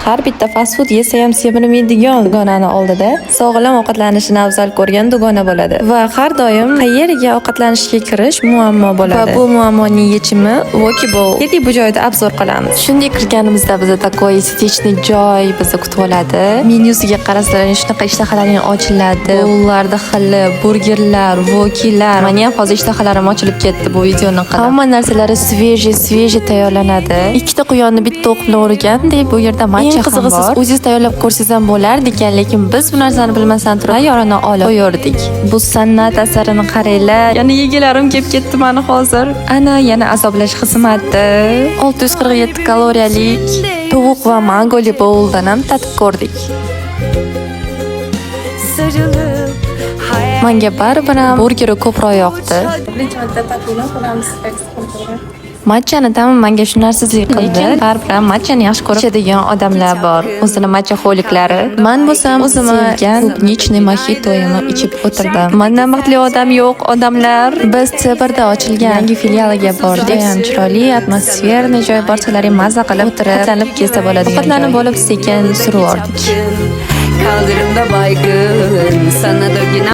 Har bitta fast food yesa ham semirmaydigan dugonani oldida sog'lom ovqatlanishini afzal ko'rgan dugona bo'ladi. Va har doim qayerga ovqatlanishga kirish muammo bo'ladi. Va bu muammoning yechimi Woki Bowl. Keldik, bu joyda обзор qilamiz. Shunday kirganimizda biza такой эстетичный joy bizni kutib oladi. Menyusiga qarasalar, shunaqa ishtahalaring ochiladi. Bowllarda xili, burgerlar, wokilar. Meni ham hozir ishtahalarim ochilib ketdi bu videoni qilib. Hamma narsalari свежий, свежий tayyorlanadi. Ikkita quyonni bitta o'q bilan urgandek, bu yerda matcha ham bor. Siz o'zingiz tayyorlab ko'rsangiz ham bo'lardi ekan, lekin biz bu narsani bilmasdan turib tayyorini olib qo'yardik. Bu san'at asarini qaranglar. Yana yegilarim kelib ketdi mani hozir. Ana yana azoblash xizmati. 647 kaloriyalik tovuq va mangoli bowldan ham tatib ko'rdik. Sarılıp hayal Menga baribir ham burgeri ko'proq yoqdi. Birinchi marta tatlıdan ko'ramiz. Matchani ta'mi menga shunarsizlik qildi. Lekin baribir ham matchani yaxshi ko'rib ichadigan odamlar bor. O'zini matchaholiklari. Man bo'lsam o'zimni sevgan клубничный mojitoyimni ichib o'tirdim. Mandan baxtli odam yo'q, odamlar. Biz C1da ochilgan yangi filialiga bordik. Judayam chiroyli, атмосферный joy, borsalaring maza qilib o'tirib, ovqatlanib kelsa bo'ladigan. Ovqatlanib bo'lib sekin survordik. Kaldırımda baygın. Sana da günah.